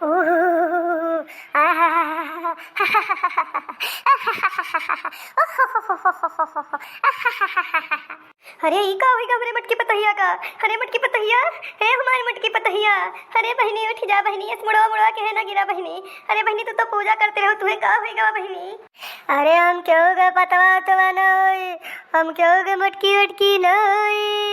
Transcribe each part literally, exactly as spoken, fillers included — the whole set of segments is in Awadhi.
अरे, ई का होइगा हमरे मटकी पतहिया का? अरे मटकी पतहिया, हे हमारी मटकी पतहिया, अरे बहिनी उठ जा बहिनी, अस मुड़वा मुड़वा के है ना गिरा बहिनी। अरे बहिनी, तू तो पूजा करते रहो, तुहे का होइगा बहिनी? अरे हम केहू के पतवा उतवा न होई, हम केहू के मटकी उटकी न होई।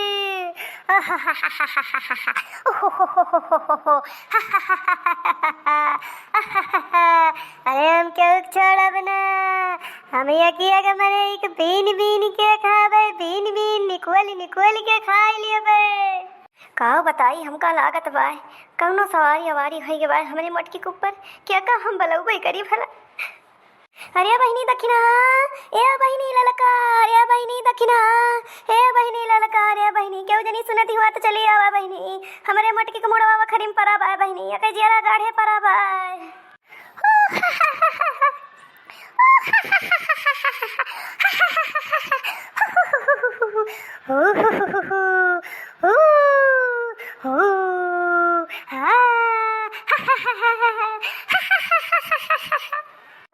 अरे हम केहू के छोड़ब ना, हम यकिया के मने एक बीन बीन के खाबे, बीन बीन निकुअल निकुअल के खाई लेबे। का बताई, हमका लागत बाय कौनो सवारी अवारी होई गए बाय हमरे मटकी के ऊपर। क्या का हम बलौबे करी भला? अरे बहिनी दखिना, ए बहिनी ललका, ए बहिनी दखिना, ए बहिनी ललका, रे बहिनी, केहू जनी सुनत हुआ तो चली आवा बहिनी। हमरे मटकी के मुड़वा वखरी में परा बाय बहिनी, एके जियरा गाढ़े परा बाय।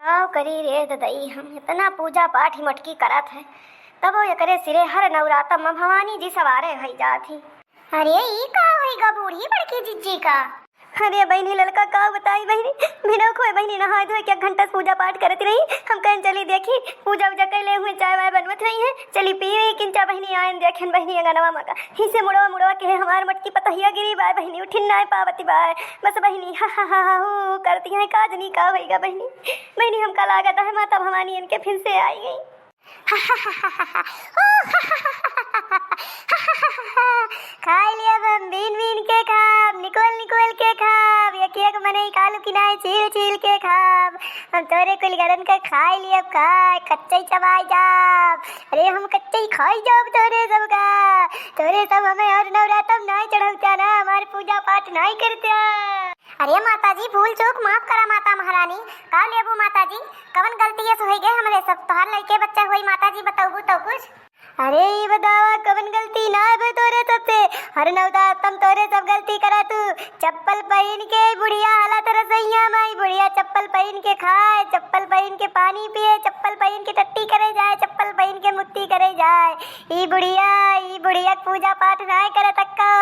का करी रे ददई, हम इतना पूजा पाठ ही मटकी करत है, तब वो एकरे सिरे हर नवरातम में भवानी जी सवारे होई जात ही। अरे, ई का होइगा बूढ़ी बड़की जिज्जी का? अरे बहिनी ललका, का बताई बहिनी, बिना खोए बहिनी नहाए धोए के एक घंटा से पूजा पाठ करत रही। हम कहन चली देखी, पूजा उजा कैले हुए, चाय वाय बनवत रही है, चली पी किंचा बहिनी, आयन देखेन बहिनी अंगनवा मका। हिसे मुड़वा मुड़वा के है हमार मटकी पतहिया गिरी बाय बहिनी, उठिन नाय पावती बाय। बस बहिनी हा हा हा हा हू करती है, का जनी का होइगा बहिनी। बहिनी हमका लागत है माता भवानी इनके फिर से आई गई। खाई लिया हम बीन बीन के खाब, निकोल निकोल के खाब, एक एक मनई कालू किनाए छील छील के खाब। हम तोरे कुल गरन के खाई लिया, खाए कच्चे ही चबाई जाब। अरे हम कच्चे ही खाई जाब तोरे सबका। तोरे सब हमें और नवरातम नाई चढ़ौता ना, हमार पूजा पाठ नाई करता। अरे माता जी, भूल चूक माफ करा माता महारानी। का लेबू माता जी, कवन गलती ऐसे होई गए हमरे सब? तोहार लइके बच्चा होई माता जी, बतौबू तो कुछ। अरे ई बतावा, कवन गलती ना बे तोरे सबसे? हर नवरातम तोरे सब गलती करा तू। चप्पल पहिन के बुढ़िया हालत रसोइया में, ई बुढ़िया चप्पल पहिन के खाए, चप्पल पहिन के पानी पिए, चप्पल पहिन के टट्टी करे जाए, चप्पल पहिन के मुत्ती करे जाए। ई बुढ़िया, ई बुढ़िया के पूजा पाठ नाय करत अक्को,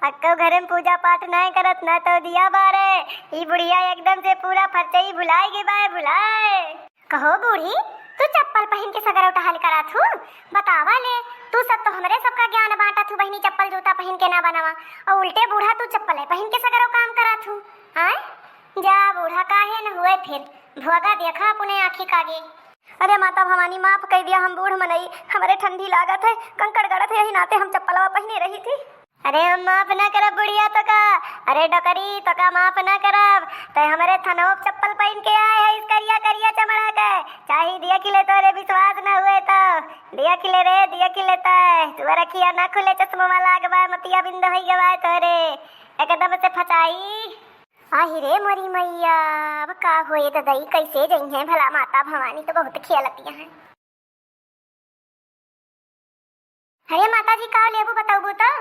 अक्को घरे में पूजा पाठ नाय करत, ना तो दिया बारे। ई बुढ़िया एकदम से पूरा फरचई भुलाए गे बाय, भुलाए। कहो बूढ़ी, तू चप्पल पहिन के सगरो टहल करत हू? बतावा ले, तू सब तो हमरे सबका ज्ञान बांटत हू बहिनी, चप्पल जूता पहिन के ना बनावा, और उल्टे बूढ़ा तू चप्पल पहिन के सगरो काम करत हू। आय? जा बूढ़ा, काहे न हुए फिर, भोगा देखा अपने आँखी कागे। अरे माता भवानी, माफ कइ दिया, हम बूढ़ मनई, हमरे ठंडी लागत है, कंकड़ गड़त है, यही नाते हम चप्पलवा पहिने रही थी। अरे हम माफ ना करब बुढ़िया तोका, अरे डोकरी तोका माफ ना करब, तै हमरे थनोप चप्पल पहिन के आए है, इस करिया करिया चमड़ा के, चाही दिया किले तोरे विश्वास ना हुए तो, दिया किले रे, दिया किले तै, तू रखिया ना खुले, चश्मा लाग बाय, मतिया बिंद होई गवाय तोरे, एकदम से फचाई। आहि रे मोरी मैया, अब का होए ददई, कैसे जइहें भला? माता भवानी तो बहुत खियालतिया हैं। अरे माता जी, का लेबू बतौबू तो?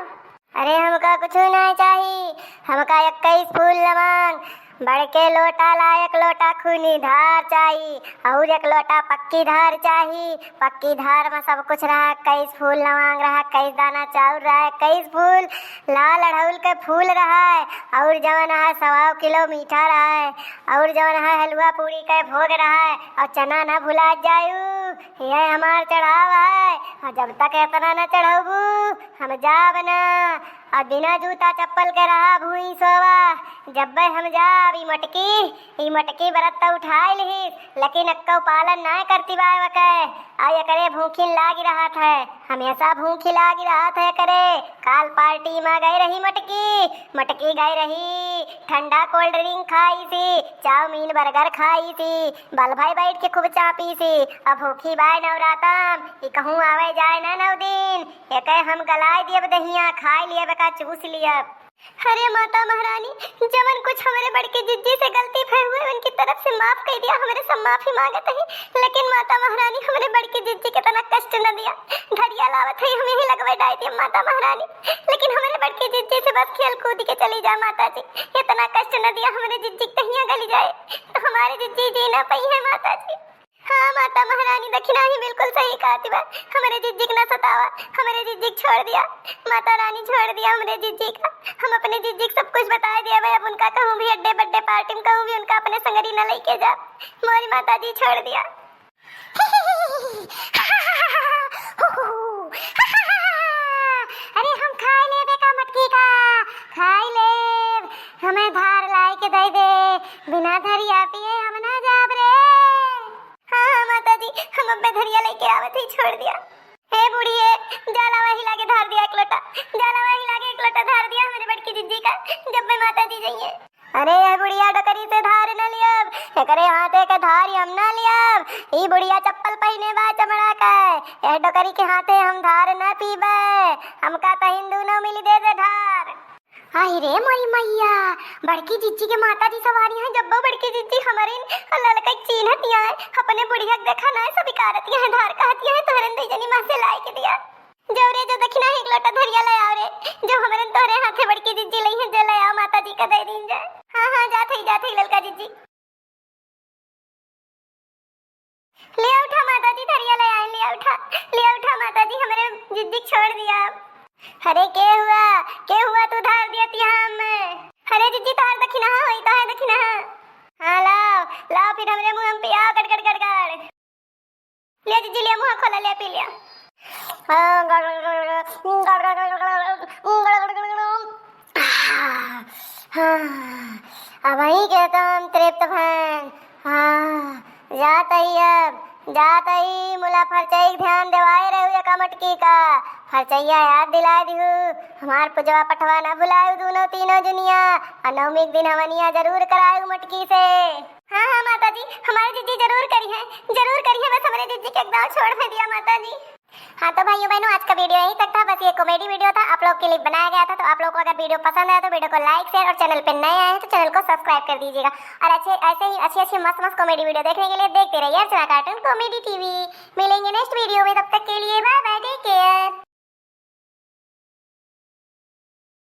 अरे हमका कुछ ना चाही, हमका इक्कीस फूल लवांग, बड़के लोटा लायक लोटा खूनी धार चाही, और एक लोटा पक्की धार चाही। पक्की धार में सब कुछ रहा, इक्कीस फूल लवांग रहा, इक्कीस दाना चाउर रहा, इक्कीस फूल लाल अड़हुल के फूल रहा, और जवन है सवा किलो मीठा रहा, और जवन है हलवा पूड़ी के भोग रहा, और चना ना भुला जायू। यह हमार चढ़ावा है, और जब तक इतना न चढ़ौबू, हम जाब ना। और बिना जूता चप्पल के रहा भूई सोवा, जब्बे हम जाब। ई मटकी, ई मटकी बरत तो उठाए लिहिस, लेकिन अक्को पालन नाय करती बाय वके। आ एकरे भूखी लागी रहत है, हमेशा भूखी लागी रहत है एकरे। काल पार्टी में गई रही मटकी, मटकी गई रही ठंडा cold drink खाई सी, चाउमीन burger खाई सी, बल भाई बैठ के खूब चापी सी। अब भूखी बाय नवरातम, ई कहूँ आवे जाए ना नौ दिन, एके हम गलाए दियब दहिया, खाए लियब का चूस लियब। अरे माता महारानी, जवन कुछ हमरे बड़के जिज्जी से गलती भय हुए, उनकी तरफ सबसे माफ कइ दिया, हमरे सब माफी मांगत ही, लेकिन माता महारानी हमरे बड़की जिज्जी के इतना कष्ट न दिया। धरिया लावत ही, हम यहीं लगवे डाइ दिया माता महारानी, लेकिन हमरे बड़की जिज्जी से बस खेल कूद के चली जा माता जी, इतना कष्ट न दिया हमरे जिज्जी के, कहिया गली जाए तो हमारे जिज्जी जी ना पइहैं माता जी। हाँ माता महारानी, दखिनहा ही बिल्कुल सही कहत बा, हमरे जिज्जी के ना सतावा, हमरे जिज्जी के छोड़ दिया माता रानी, छोड़ दिया हमरे जिज्जी का। हम अपने जिज्जी के सब कुछ बताइ दिया भाई, अब उनका कहूँ भी अड्डे बड्डे पार्टी में कहूँ भी उनका अपने संगरी न लइके जा, मोरी माता जी छोड़ दिया। अरे हम खाइ लेबे का मटकी का, खाइ लेब, हमें धार लाइ के दइ दे, बिना धरिया पिए हम ना जाब रे। हाँ, हाँ, माता जी, हम अब्बे धरिया लइके आवत ही, छोड़ दिया। हे बुढ़िए, जा लावा हिला के धार दिया एक लोटा, जा लावा हिला के एक लोटा धार दिया हमरे बड़की जिज्जी का, जब्बे माता जी जइहैं। अरे, ए बुढ़िया, डोकरी से धार न लियब, एकरे हाथे के धार हम न लियब। ई बुढ़िया चप्पल पहिने बा चमड़ा के, ए डोकरी के हाथे हम धार न पीबे, हमका त हिंदू न मिली दे दे धार। आई रे मोरी मैया, बड़की जिज्जी के माता जी सवारी हैं, जब्बो बड़की जिज्जी हमरिन ललकई चीन्हतिया हैं, अपने बुढ़िया के देखा ना, सब इकारतिया हैं, धार कहतिया हैं, तोहरन दई जनी माँ से लाइ के दिया। जो रे, जो दखिनहा एक लोटा धरिया लइ आव रे, जो हमरन तोहरे हाथे बड़की जिज्जी लइहैं, जे लइ आव माता जी का दइ दीन जाए। हाँ, हाँ, जात ही, जात ही ललका जिज्जी। लिया उठा माता जी, धरिया लइ आए, लिया उठा, लिया उठा माता जी, हमरे जिज्जी के छोड़ दिया। अरे के हुआ, के हुआ तू धार दिया तिहाम में? अरे जिज्जी तोहार दखिनहा होई, तोहार दखिनहा। हाँ लाव, लाव फिर हमरे मुँह में पियाव, गड़ गड़ गड़ गड़। लिया जिज्जी लिया, मुँह खोला, लिया पी लिया। हाँ, अब वहीं के तो हम तृप्त भएन। हाँ, जात ही अब, जात ही मुला फरचई के ध्यान देवाए रहू एका मटकी का। फरचइया याद दिलाए दिहू, हमार पुजवा पठवा ना भुलायू दूनो तीनो जुनिया। आ नवमी के दिन हवनिया जरूर करायू मटकी से। हाँ, हाँ, माता जी, हमारे जिज्जी जरूर करिहैं, जरूर करिहैं, बस हमरे जिज्जी के एक दाव छोड़ में दिया, माता जी। हाँ, तो भाइयों बहनों, आज का video यहीं तक था। बस ये comedy video था, आप लोग के लिए बनाया गया था। तो आप लोगों को अगर video पसंद आया तो video को like, share और channel पे नए आए हैं तो channel को subscribe कर दीजिएगा। और अच्छे, ऐसे ही अच्छी अच्छी मस्त मस्त comedy video देखने के लिए देखते रहिए अर्चना Cartoon Comedy T V। मिलेंगे next video में, तब तक के लिए bye bye, take care।